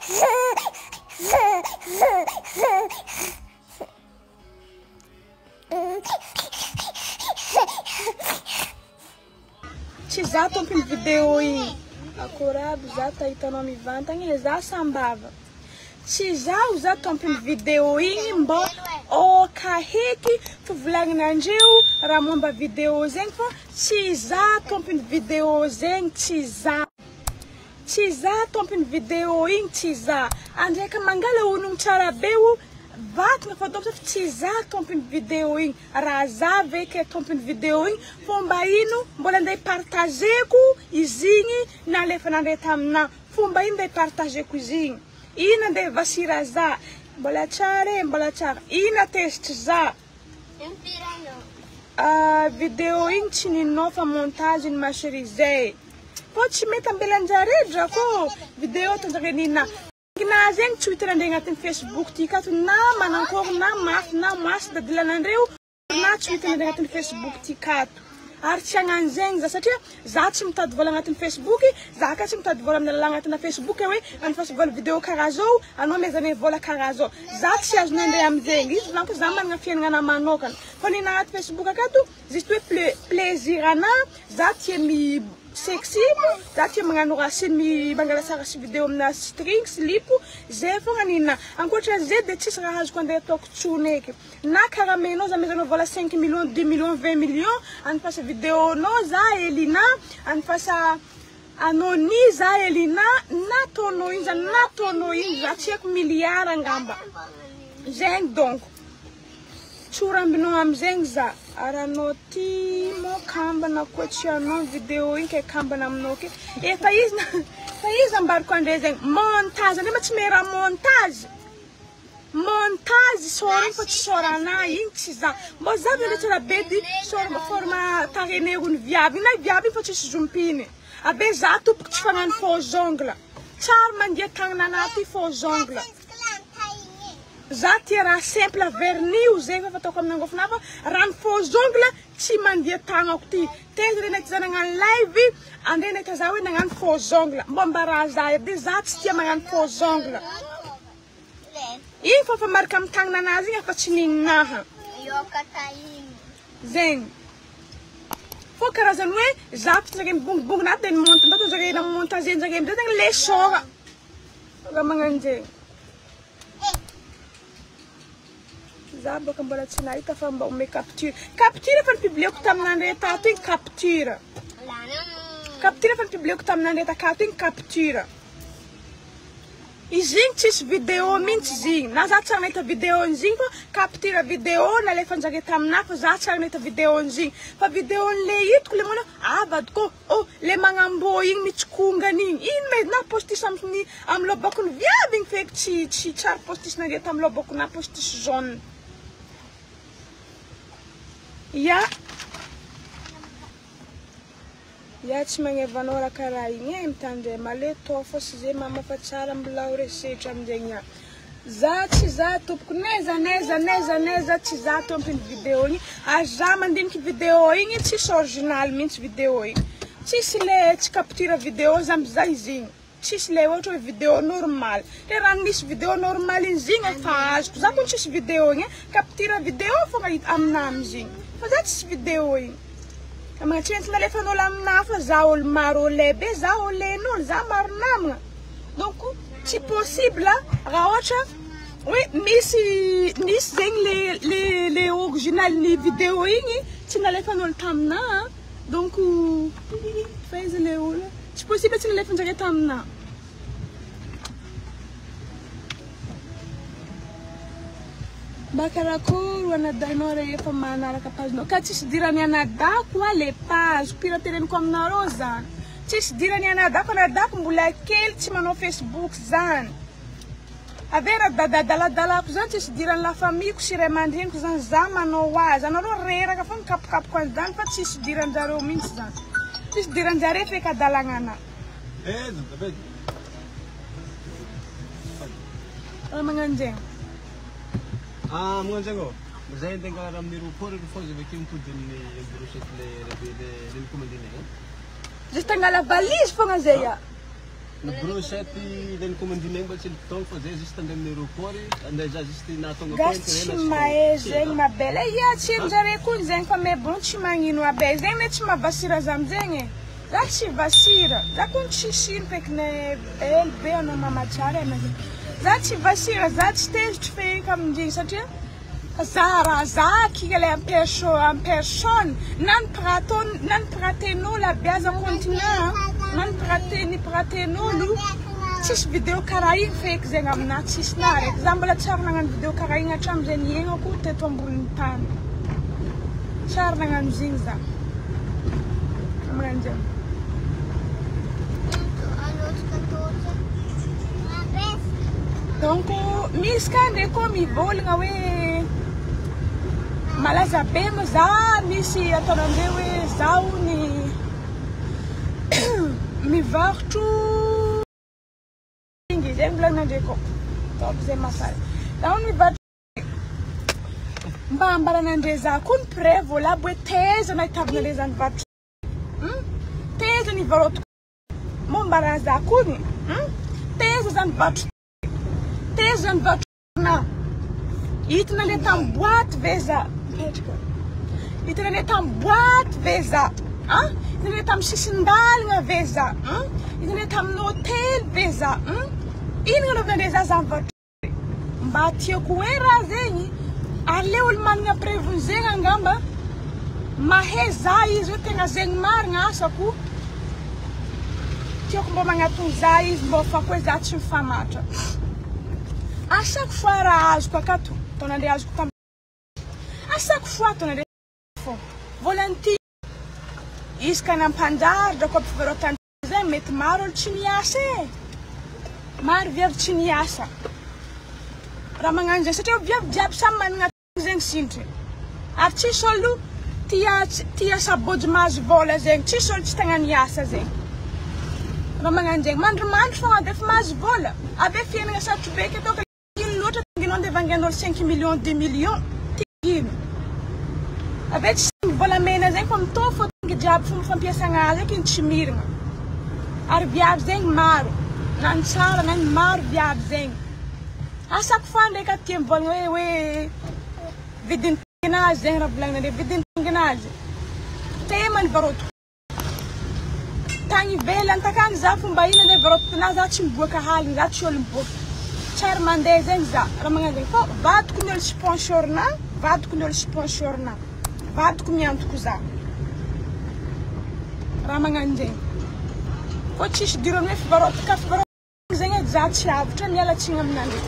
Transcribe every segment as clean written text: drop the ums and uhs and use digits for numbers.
Tsy za tompony video igny. Akory aby za tahitanao mivantagna e, za sambava. Tsy zaho za tompony video igny mbô ôka heky fivolagnanandreo raha momba video zegny fa tsy za tompony video zegny tsy za. Tsy za tompony video igny tsy za. Andraika mangala onogno tsara be o vatagna fa ataoko fa tsy za tompony video igny. Raha za ve ke tompony video igny fomba ino mbola andeha hi-partageko izy igny nalefanandre taminah fomba ino andeha hi-partageko izy igny ino andeha vasira za mbola tsara e mbola tsara ino atezitry za ah, video igny tsy ninonao fa montage ny ma chérie zay fô tsy mety ambelanjare drako video ataonjare nina Na zegny tsy ho hitanandre agnatin'ny facebook ty akato na manankory na mafy na moasy dadilanandreo na tsy ho hitanandre agnatin'ny facebook ty kato ary tsy hagnano zegny za satria za tsy mitady vola agnatin'ny facebook za ka tsy mitady vola amin'ny alalan'ny agnatina facebook hoe andefaso vola video karaha zao anao amezanay vola karaha zao za tsy azonandre amizegny izy volaniko za managna fiaignana manokana fa nina agnaty facebook akato juste hoe plaisir ana za tia mi Sexy, za tia magnano raha sy ny mangala sary sy video amina string, silipo, zay fogna nina. Ankoatran'izay de tsisy raha azoko andeha ataoko tsony eky. Na karamainao za amezanao vola cinq millions, dix millions, vingt millions, anifasa video nao za Elina, anifasa anao-ni za Elina, na ataonao ino zany, na ataonao ino za tsy haiko milliard angamba. Zegny donc. Tsorambinao amizegny za. Ary anao ty mo kambana koa tsy anao video igny ke kambana aminao ke. Efa izy efa izy ambariko andre zegny montage andre ma tsy mahay raha montage. Montage sôra igny fa tsy sôra anah igny tsy za. Mbô za ve tsara be edy sôra forme tarenerony viavy igny na viavy igny fa tsisy zompiny. Abe za tompoko tsy fagnano faux ongle. Tsary mandia tagnana anah ty faux ongle. Za tia raha simple vernis o zay fa fataoko amin'ny angofona fa raha ny faux ongle tsy mandia tagnako ty. Taiza re nahita za nagnano live andre nahita za hoe nagnano faux ongle. Mbô mba raha za edy za tsy tia magnano faux ongle. Igny fô fa marika amin'ny tagnana anazy igny efa tsy ninaha. Zegny. Fô karazany hoe za fitsarana mibongobongona ato de ny monte nataonjareo na montagenjareo amizay zegny le sôra. Raha magnano zegny. Za bôka mbola tsy nahita fa mba ome capture. Capture efa nipublieko tamin'andre tato igny capture. Capture efa nipublieko tamin'andre takato igny capture. Izy igny tsisy video mintsy izy igny. Na za tsy ary nahita video n'izy igny fa capture video nalefanjare taminah fa za tsy ary nahita video n'izy igny. Fa video n'le hitako le manao ah vadiko oh le magnambô igny mitsikongana igny. Ino ma izy na postiche amin'ny amin'ny lobako ny viavy igny feky tsy tsy tsy ary postiche nandeha tamin'ny lobako na postiche jaune. Ya. Ya tsy magneva anao raha karaha igny e mitandrema le tô fô sy ze mama fa tsara mbola ho resetra amizegny ya za tsy za tompoko naiza naiza naiza naiza tsy za tompony video igny ary za mandiniky video igny tsisy original mintsy video igny tsisy le tsy capture video za mizaha izy igny. Tsisy le ohatra hoe video normal. Le raha nisy video normal iny zigny efa azoko. Za koa tsisy video igny e. Capture video fogna hita aminah amizigny. Fa za tsisy video igny. Tsy maintsy nalefan'olo aminah fa za olo maro ole be, za olen'olo, za maro namagna. Donc tsy possible raha ohatra hoe misy nisy zegny le le le original ny video igny tsy nalefan'olo taminah. Donc fa iza le olo? Tsy possible tsy nalefanjareo tamina. Mba karakory anadahinao rehefa manaraka page-nao? Ka tsisy idiran'ny anadahiko hoa le page, pire teneniko aminareo zany. Tsisy idiran'ny anadahiko, anadahiko mbola kely tsy manao facebook zany. Avy eo raha adaladalako zany tsisy idiran'ny la famille-ko sy ray aman-dreniko zany, za manao ho azy. Anareo reraka foana mikapokapoka an'izany fa tsisy idiran-jareo mihitsy zany. Tsisy idiran-jareo feky adalagna anah. Raha magnano zegny. Ah, magnano zegny ô. Zay andeha angala raha amin'ny aéroport aloha fô izy avy akeo mipody amin'ny brochette le le le le micommandinay. Juste angala valise fogna zay ah. Ny brochette ilay nicommandinay mba tsy nitong fa zay juste andeha amin'ny aéroport andeha za juste nahatonga Gasy tsy mahay zegny ma belle e, ia tsy hain-jare koa zegny fa mais bon tsy magnino aby e, zegny ne tsy mahavasira za amizegny e, za tsy vasira, za koa tsisy ino feky ne belle be anao mama tsara e, za tsy vasira, za tsy tezitry feky amindrigny satria za raha za kika le en perso en personne na ny pirato na ny piraten'olo aby aza continent na ny pirate ny piraten'olo tsisy video karaha igny feky zegny aminah tsisy na araiky za mbola tsy ary nagnano video karaha igny hatramizay niaignako teto ambonin'ny tany tsy ary nagnano zegny za magnano zegny. Donc misy ka ndray koa mivolagna hoe malaza be moa za misy ataonandreo hoe zaho ny mivarotro zegny volagnandreo koa ataovy zay mahafaly zaho mivarotro mba ambaranandre za koa ny preuve olo aby hoe taiza nahitavanareo zany varotra taiza nivarotako Momba raha za kony hum teza zany vatro teza zany vatro na hitina le tam boîte ve za mipetraka hitina le tam boîte ve za an hitina le tam sisin-dalagna ve za hum hitina le tamin'ny hôtely ve za hum ino nanaovana za zany vatro Mba tiako hoe raha zegny aleo olo managna preuve zegny angamba mahay za izy hoe tegna zegny marigna asako tiako mbô magnatony za izy mbô afako hoe za tsy mifamatra à chaque fois raha azoko akato ataonandre azoko tam à chaque fois ataonandre fô volontiers izy ka nampanjary drako ampivarotana Zay mety maro olo tsy miasa e! Maro viavy tsy miasa raha magnano zay satria viavy jiaby samy managna zegny sintry ary tsisy olo tia tia sabôjy mahazo vôla zegny tsisy olo tsy tagnano hiasa zegny raha magnano zegny mandrimandry fogna de efa mahazo vôla avy eo fiainagna sarotro be ke atao Ino loatra tonga anao vangain'olo cinq millions dix millions ty ino avy eo tsy volamena zegny fa mitovy fô tonga jiaby fomba fampiasagna azy eky tsy mirigna ary viavy zegny maro na ny tsara na ny maro viavy zegny à chaque fois ndraiky aty mivolagna hoe hoe vidiny tonginazy zegny raha volagnina vidiny tonginazy tema ny varotoko Tagny ivelany takagny za fomba ino ane varotana za tsy miboaka aligny za tsy olo miboaka tsy ary mandeha zegny za raha magnano zegny fô vadiko ny olo sponsor na vadiko ny olo sponsor na vadiko miantoko za raha magnano zegny fô tsisy idirany hoe fivarotana ka fivarotana Zegny edy za tsy avotra miala tsigny aminareo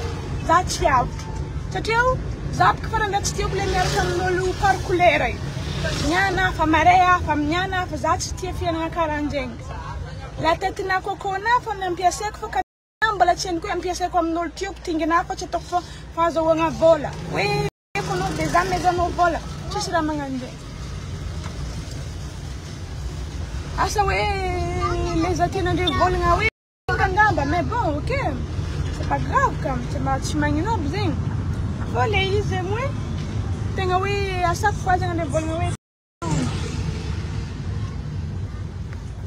za tsy avotra satria o za boka farany raha tsy tiako le miaraka amin'olo par couleur io niany hafa marais hafa niany hafa za tsy tia fiainana karanjegny la tete na coco na fa nampiasaiko fa ka mbola tsy haiko hoe ampiasaiko amin'olo tiako tingina fa tsy ataoko fa fahazahoagna vôla hoe tiako anao de za amezanao vôla tsisy raha magnano zegny asa hoe le za tianandreo vôlagna hoe Angamba mais bon ok c'est pas grave ka tsy mba tsy magnino aby zegny fa le izy zegny hoe tegna hoe à chaque fois zegny andeha mivolagna hoe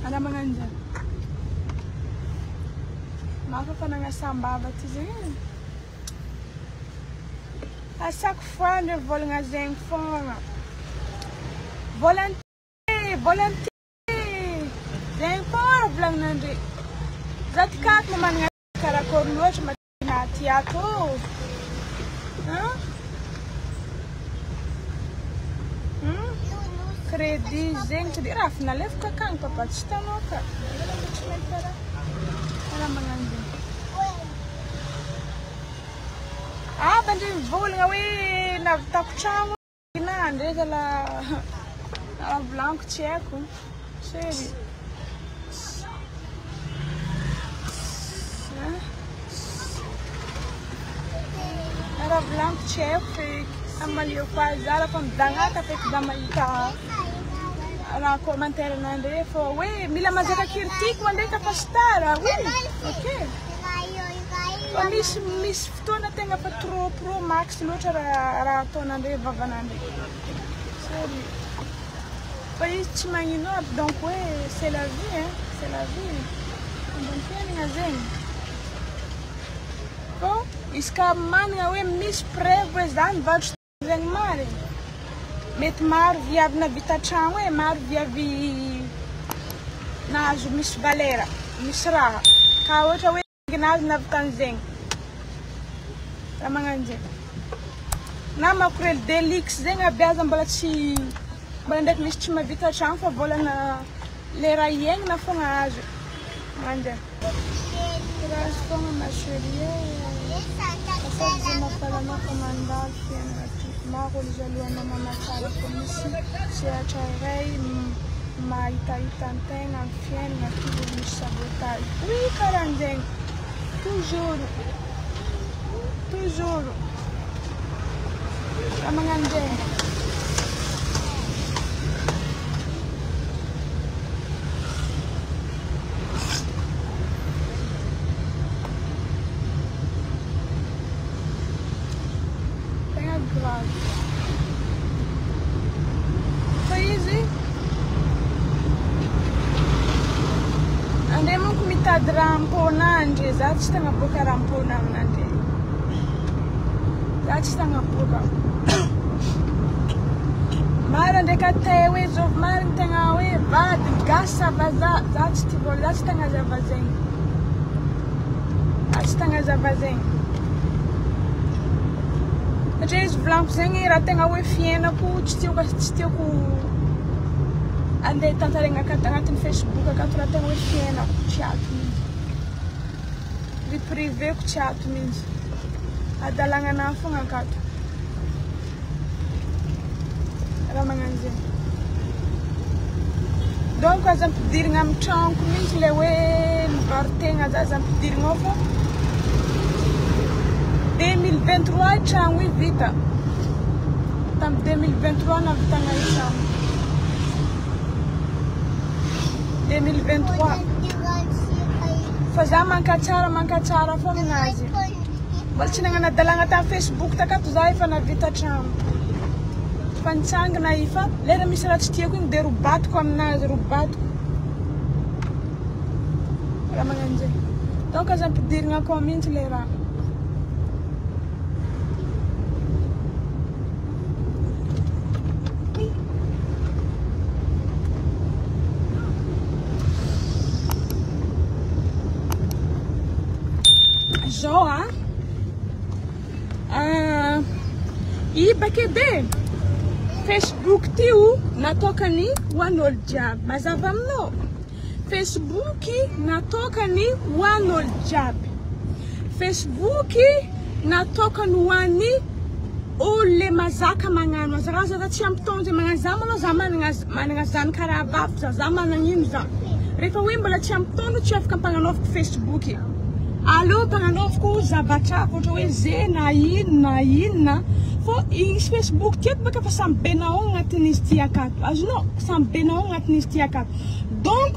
raha magnano zegny mafy fa nagnasam-bava ty zegny e à chaque fois andeha mivolagna zegny fogna volonté volonté Zegny koa raha volagninandre. Za ty kato ma managna karakory loatra ma ty ato ô. Hein? Hmm? Crédit zegny tsy de raha fa nalefako akagny papa tsy hitanao ka. Tsy mahita raha. Raha magnano zegny. Aba ndre mivolagna hoe nahavitako tragno. Na ndre zala raha volaniko tsy haiko. Chérie. Raha volaniko tsy haiko feky. Amaliako azy za raha fa midagnaka feky za mahita raha commentaire nandre fa hoe mila mazaka critique mandraika fa star oui ok. Fa misy misy fotoana tegna fa trop pro max loatra raha raha ataonandre vavanandre. Sorry. Fa izy tsy magnino aby donc hoe c'est la vie hein, c'est la vie. Fomban'ny fiainana zegny. Fô izy ka manana hoe misy preuve hoe za nivarotro zegny marigny, mety maro viavy navita tragno e, maro viavy nahazo misy valera, misy raha. Ka ohatra hoe nazy navita an'zegny, raha magnano zegny. Na makorely de luxe zegny aby aza mbola tsy mbola ndraiky misy tsy mahavita tragno fa vôlana le raha iaignana fogna azo. Magnano zegny. Courage fogna ma cherie e. Ataovy zay mahafaly anao fa mandalo fiainana ty. Maro olo jaloux anao mama tsara fô misy sehatra iray mahitahita antegna am fiainana toujours misy sabotage. Oui karanjegny. Toujours. Toujours. Raha magnano zegny. Tegna grave. Fa izy andre manko mitady raha am-pona andre za tsy tagnaboaka raha am-pona aminandre. Za tsy tagnaboaka. Maro ndraiky atay hoe zovy marigny tegna hoe vadiny gasy sa vazaha, za tsy tia vôla, za tsy tagnazava zegny. Za tsy tagnazava zegny. Satria izy volagniko zegny raha tegna hoe fiainako tsy tiako tsy tiako andeha tantaraigna akato agnatin'ny facebook akato raha tegna hoe fiainako tsy ato mihitsy. Vie privée-ko tsy ato mihitsy. Hadalàgnanahy fogna akato. Raha magnano zegny. Donc aza ampidirigna amin'ny tragnoko mihitsy le hoe mivaro-tegna za aza ampidirigna ao fa 2023 i tragno io vita. Tamin'ny 2023 nahavitagna i tragno. 2023. Fa za mankatsara mankatsara fogna azy. Mbola tsy nagnano hadalagna tamin'ny facebook takato za efa nahavita tragno. Fa nitsangana i fa lera misy raha tsy tiako igny de robatiko aminazy, robatiko. Raha magnano zegny. Donc aza ampidirigna akao mihitsy le raha. Zao a. Ah, i baka edy e. Facebook ty o natokany ho an'olo jiaby. Mazava aminao? Facebook natokany ho an'olo jiaby. Facebook natokany ho an'ny olo le mazaka magnano azy. Raha zaza tsy ampy taona zay magnano, za malôha za managna managna zanaka rahavavy za, za managna ino za. Rehefa hoe mbola tsy ampy taona tsy afaka ampagnanaoviko Facebook. Aleo ampagnanaoviko zavatra hafa ohatra hoe ze na ino na inona fô izy Facebook ty eto bôka fa samy be nao agnatin'izy ty akato. Azonao? Samy be nao agnatin'izy ty akato. Donc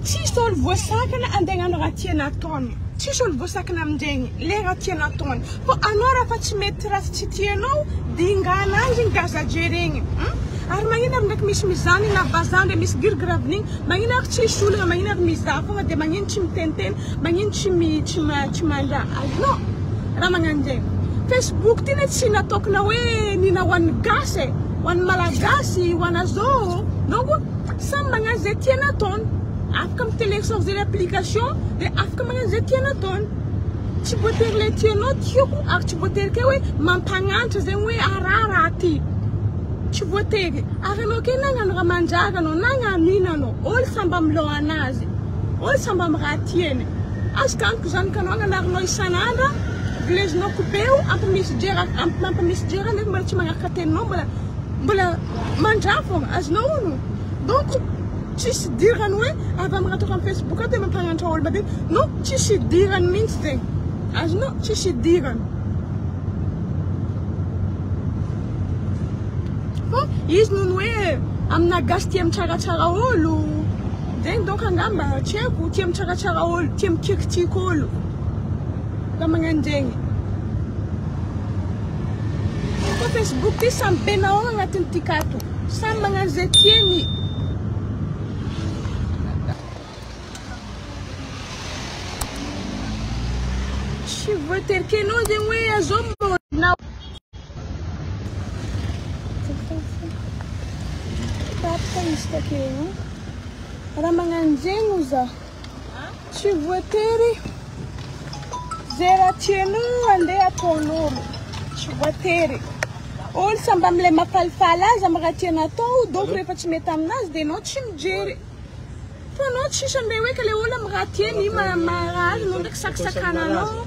tsisy olo voasakana andeha hagnano raha tiany ataony. Tsisy olo voasakana amindregny le raha tiany ataony. Fô anao raha fa tsy mety raha tsy tianao dingana azy igny de aza jeregny. Hum? Ary magnino ary ndraiky misy mizaha na vazaha ndre misy girigiravin'igny, magnino ary tsisy olagna, magnino ary mizaha fogna de magnino tsy miteniteny, magnino tsy mi tsy ma tsy mandraha. Azonao? Raha magnano zegny. Facebook ty ne tsy natokana hoe nina ho an'ny gasy e, ho an'ny malagasy, ho an'azao. Donc samy magnano zay tiany ataony. Afaka mi-télécharger l'application de afaka magnano zay tiany ataony. Tsy voatery le tianao tiako ary tsy voatery ke hoe mampagnanatra zegny hoe araha raha ty. Tsy voatery. Ary anao ke nagnano raha manjary anao, nagnano ino anao, olo samby amy lohanazy, olo samby amy raha tiany. Azoko antoko zany ka anao agnanarinao isan'andro, vilezinao kopeho, ampy misy jera, ampy misy jera nefa mbola tsy magnaraka teninao, mbola mbola mandraha fogna, azonao ono. Donc tsisy idirany hoe avy amy raha ataoko amy Facebook ato de mampagnanatra olo madiniky. Non, tsisy idirany mihitsy zegny. Azonao? Tsisy idirany. Fa izy noho ny hoe amina gasy tia mitsaratsara olo zegny donc angamba tsy haiko tia mitsaratsara olo, tia mikirikitriky olo. Raha magnano zegny. Fa Facebook ty samy be nahoana agnatin'ny ty kato. Samy magnano zay tiany. Tsy voatery kenao zegny hoe azao na Tapaka izy takeo. Raha magnano zegny za. Tsy voatery ze raha tianao andeha ataon'olo. Tsy voatery. Olo samby amle mahafalifaly azy amy raha tiany atao donc rehefa tsy mety aminazy de anao tsy mijery. Fa anao tsisy anle hoe ka le olo amy raha tiany io maha azy anao ndraiky sakasakananao.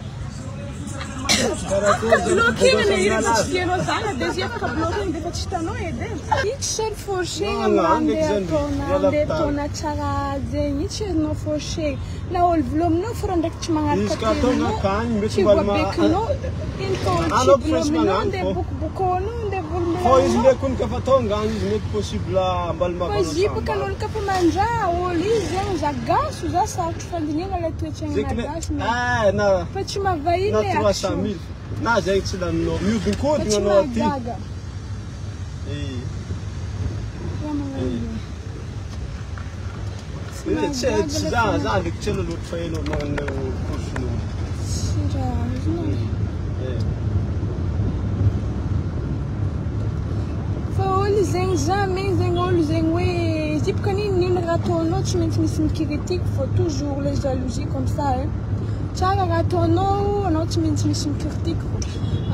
Afaka bloquena le hira fa tsy tianao zany de izy afaka bloquena de efa tsy hitanao edy e. Io tsy zany forcena amy raha andeha ataona andeha ataona tsara zegny io tsy azonao forcena. Na olo volominao fô raha ndraiky tsy magnaraka Izy ka tonga teninao akany, mety tsy mbola ma- voabekinao ino fa olo Anao tsy tsy maintsy volominao magnano andeha fô. bokobokonao andeha Fô izy volombolanao. ndraiky ony kafa tonga agny izy mety possible mbola Fa mavanao izy bôka sambary. n'olo kafa mandra olo izy zegny za gasy za sarotro fandinihana le toetsaigna Zeky le malagasy mais eh na fa tsy mahavahiny na le 300 action. mille na zegny tsy laninao Fa miodinkodina tsy anao aty. mahagaga. Eh. Raha magnano Eh. zegny. Tsy Eh, tsy mahagaga tsy le za fana- za ndraiky tsy ela loatra fa hainao magnano course-n'olo. Tsy raha azonao. Eh. Fa olo zegny jamais zegny olo zegny hoe izy bôka n'inon'ino raha ataonao tsy maintsy misy micritique fô toujours les jalousies comme ça hein. Tsara raha ataonao anao tsy maintsy misy micritique fô.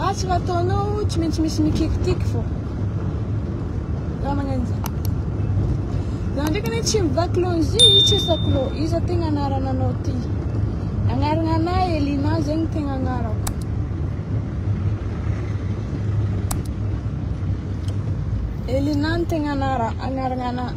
Ratsy raha ataonao tsy maintsy misy micritique fô. Raha magnano zay. Za ndraiky anie tsy mivaky lozy tsy asako lô. Iza tegna anarananao ty? Agnarana anahy Elina zegny tegna agnarako. Elina no tegna anara agnarana anahy.